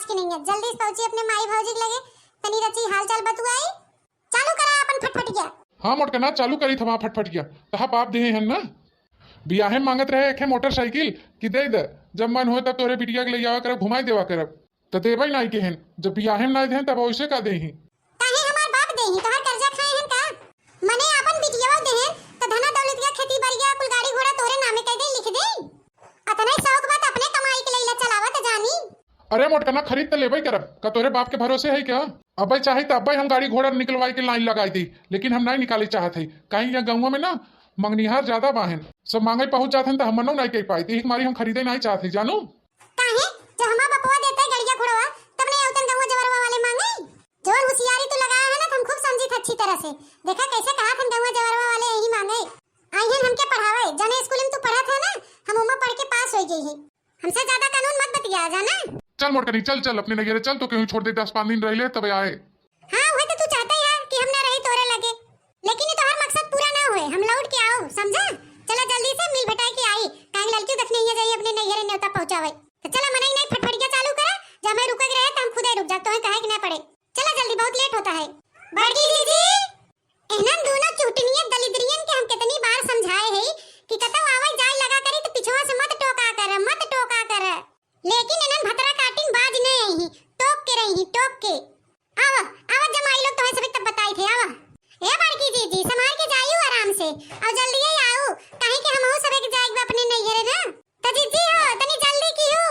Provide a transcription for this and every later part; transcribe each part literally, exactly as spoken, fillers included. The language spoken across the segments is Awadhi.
कि नहीं है, जल्दी से पहुँची अपने माई भौजी के लगे, तनी रची हाल चाल बतुआई। चालू करा अपन फटफटिया। हाँ मोटकना, चालू करी थमा फटफटिया। तहा बाप देहे हन ना, बियाहे में मांगत रहे एक मोटरसाइकिल कि दे दे, जब मन होए तब तोरे बिटिया के ले आवा करब, घुमाई देवा करब। त देबे नाई के हन, जब बियाहे में नाई देहन तब ओइसे का देही? काहे हमार बाप देही, तोहर कर्जा खाए हन का? मने आपन बिटिया देहन त धना दौलतिया खेती बरिया कुल गाड़ी घोड़ा तोहरे नामे कह दे, लिख दे। अतने शौक बा त अपने कमाई के लैला चलावत जानी। अरे मोटकना, खरीद त लेबे करब, का तोहरे बाप के भरोसे है क्या? अबे चाही त अबे हम गाड़ी घोड़ा निकलवाई के लाइन लगाई दी, लेकिन हम नाई निकाले चाहत है, काहे यहाँ गाँव में ना मंगनिहार ज्यादा बाहन, सब मांगे पहुंच जात हन त हम मनो नाई कह पाई, त एक मारी हम खरीदे नाई चाहत है जानू। काहे? जब हमार बपवा देते गड़िया घोड़वा, तब नहीं औतन गौवा जवरवा वाले मांगे। जवन होशियारी तू लगाया है ना, तो हम खूब समझी थे अच्छी तरह से। देखा कैसे कहा थे गौवा जवरवा वाले यही मांगे। आई हैं हमके पढ़ावे, जने स्कूल में तू पढ़ा था ना, हम उमा पढ़ के पास हो गई ही। हमसे ज्यादा कानून मत बतिया जाना। चल मोटकनी, चल चल अपने नैहरे चल, तो कहीं छोड़ दे, दस पाँच दिन रह ले तब आए। हाँ, वह तो तू चाहता ही है कि हम ना रही तोरे लगे, लेकिन ये तोहार मकसद पूरा ना होए, हम लौट के आओ, समझा? चला जल्दी से मिल भेटाए के आई, काहे ललकी देखने ही जाई अपने नैहरे न्योता पहुंचावे। तो चला मनई नहीं फटफटिया चालू करा, जब हमें रुके के रहे तो हम खुदे रुक जा, तोहे कहे के ना पड़े। चला जल्दी, बहुत लेट होता है। बड़की जीजी, इन्हन दोनों चुहटनिया दलिद्रियन के हम कितनी बार समझाए है कि कतौ आवे जाए लगा करी तो पिछवा से मत टोका कर, मत टोका कर। लेकिन इन्हन भतरा काटिन बाज नहीं आई ही, टोक के रही ही, टोक के। आवा, आवा जमाई लोग, तोहे सभी तब बताई थे, आवा। ए बड़की जीजी, संभाल के जाइयो आराम से, और जल्दी ही आओ, काहे कि हमहू सभी के जाए के बा अपने नैहरे ना। त जीजी हो, तनी जल्दी की हो।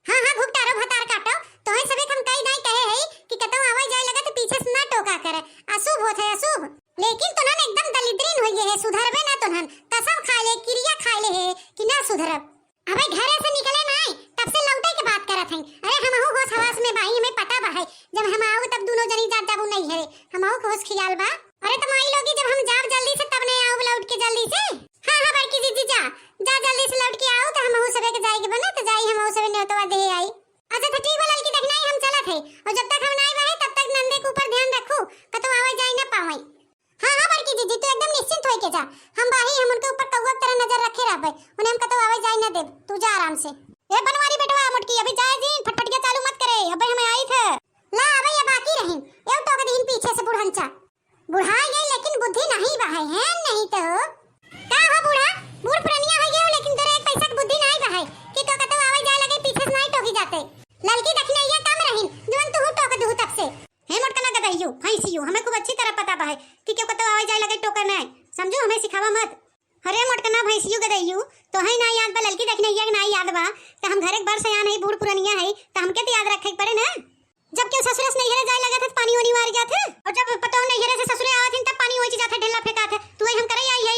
हाँ, हाँ, घुघटारो भतार काटो, तोहे सभी हम कई दाई कहे है कि कतौ आवे जाए लगा तो पीछे से ना टोका करे, अशुभ होत है, अशुभ। लेकिन तोहन एकदम दलिद्रीन हो गए है, सुधरबे ना तोहन, कसम खा ले, किरिया खा ले है कि ना सुधरब। अबे घरे से निकले नाई, तब से लौटे के बात करत हई। अरे हमहू होश हवास में बाही, हमें पता बा है, जब हम आऊ तब दोनों जनी जात जाबू नैहरे, हमहू के होश खियाल बा। अरे त माई लोगी, जब हम जाब जल्दी से तब नहीं आऊ लौट के जल्दी से। हाँ हाँ बड़की जीजी जा, जा जल्दी से लौट के आऊ, त हमहू सबे के जाए के बना, त जाई हमहू सबे न्योतवा दे आई। अच्छा त ठीक बा ललकी, देख नाई हम चलत है, और जब तक हम नाई बहे तब तक नंदे के ऊपर ध्यान रखू, कतौ आवे जाए ना पावे। हाँ, हाँ, बड़की जीजी, तू एकदम निश्चिंत होइके जा। हम बाही, हम उनके ऊपर कौआ की तरह नजर रखे रहबे। उन्हें हम कतौ आवे जाए ना देब। तू जा आराम से। ए बनवारी बेटवा, मोटकी, अभी जाए जी, फटफटिया चालू मत करे। अबे हमें आई थे। ला, अबे ये बाकी रहीन। एउ टोक दीन पीछे से बुढ़नचा। बुढ़ा गए, लेकिन बुद्धि नहीं बहाए हैं, नहीं तो। का हो बूढ़ा, बूढ़ पुरनिया हो गए हो, लेकिन तोरे एक पैसा की बुद्धि नहीं बहाए कि तो कतौ आवे जाए लगे, पीछे से नहीं टोकी जाते। ललकी दखिनैया कम रहीन, जवन तू टोक दू तब से। हे मोटकना गदइयो, भैंसियो, हमें खूब अच्छी तरह पता बा है कि केहू कतौ आवे जाए लगे टोकर नाय। समझू, हमें सिखावा मत। अरे मोटकना भैंसियो गदइयो, तोहई ना याद बा, ललकी दखिनैया के ना याद बा, त हम घरे के बड़ सयान है, बूढ़ पुरनिया है, त हमके त याद रखे के पड़े ना। जब केहू ससुरे से नैहरे जाए लगत है, त पानी ओनी मार जात है, और जब पतोह नैहरे से ससुरे आवत है, तब पानी ओइच जात है, ढेला फेंकात है, तू हम करे आई है।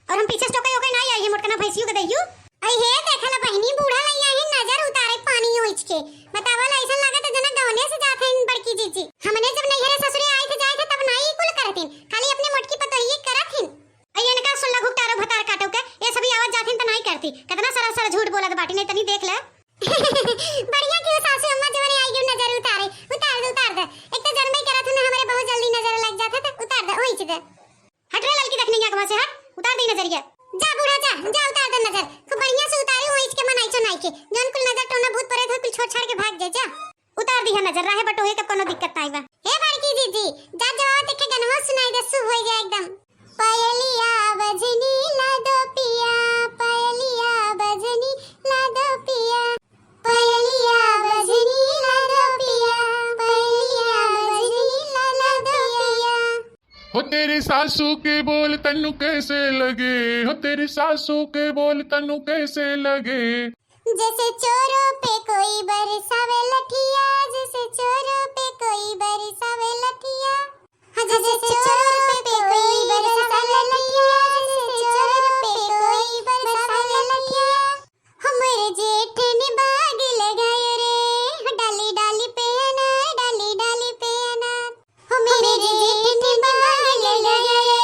और हम पीछे से टोके ओके ना आई है, मोटकना भैंसियो गदइयो। आई हे, देखला बहिनी, बूढ़ा लइया ही नजर उतारे पानी ओइच के। बतावल, ऐसन लागत जना गवने से जात है बड़की जीजी। हमने जब नैहरे ससुरे आए थे, जाए थे, तब नाई कुल करतीन, खाली अपने मोटकी पतोहिए करत हिन। आई इनका सुन ला घुघटारो भतार काटो के, ये सभी आवत जात हिन त नाई करती। कितना सरासर झूठ बोलत बाटी, नहीं तनी देख ले। बढ़िया क्यों सासू अम्मा जवन आई गई नजर उतारे, उतार दे, उतार दे। एक तो जन्मे करत हूँ ना, हमारे बहुत जल्दी नजर लग जात है, तो उतार दे, ओइच दे। हट रे ललकी दखिनैया के वहाँ से हट, उतार दे नजरिया। जा बूढ़ा जा, जा उतार दे नजर। खूब बढ़िया से उतारी हो इसके मनाई चोनाई के। जौन कुल नजर टोना भूत प्रेत हो कुल छोड़ छाड़ के भाग जाए जा। उतार दी है नजर, राहे बटोहे तब कोनो दिक्कत नाई बा। हे बड़की जीजी, जा जवाब देखे गनवा सुनाई दे, शुभ हो जाए एकदम। पायलिया बजनी ला दो पिया, पायलिया बजनी ला दो पिया, पायलिया बजनी ला दो पिया, पायलिया बजनी ला दो पिया। हो तेरे सासू के बोल तन्नू कैसे लगे, हो तेरे सासू के बोल तन्नू कैसे लगे। जैसे चोरों पे कोई बरसावे लठिया, जैसे चोरों पे कोई बरसावे लठिया। हाँ, जैसे चोरों पे कोई बरसावे लठिया, जैसे चोरों पे कोई बरसावे लठिया। हमरे जेठ ने बाग लगायो रे, डाली डाली पे अनार, डाली डाली पे अनार। हमरे जेठ ने बाग लगायो रे,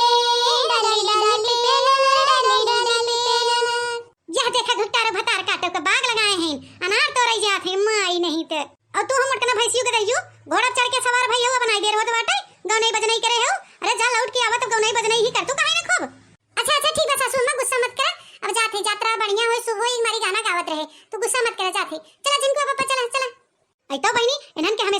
डाली डाली पे अनार, डाली डाली पे अनार। यह देखा घुघटारो भतार काटो के बाग लगाए हैं, अनार तोड़े जात हैं, माई नहीं ते। और तू हम मोटकना भैंसियों के दइयो, घोड़ा चढ़ के सवार भई हो, बनाई दे रहो तो बाटे, गौनई बजनई करे हो। अरे जा लौट के आवा तो गौनई बजनई ही कर, तू काहे ना खूब। अच्छा, अच्छा, ठीक बा सासू अम्मा, गुस्सा मत करा। अब जात है, यात्रा बढ़िया होए, शुभ होए, हमारी गाना गावत रहे, तू गुस्सा मत करा, जात है। चला जिनको अब चला, चला। अइतो बहिनी, इन्हन के हमें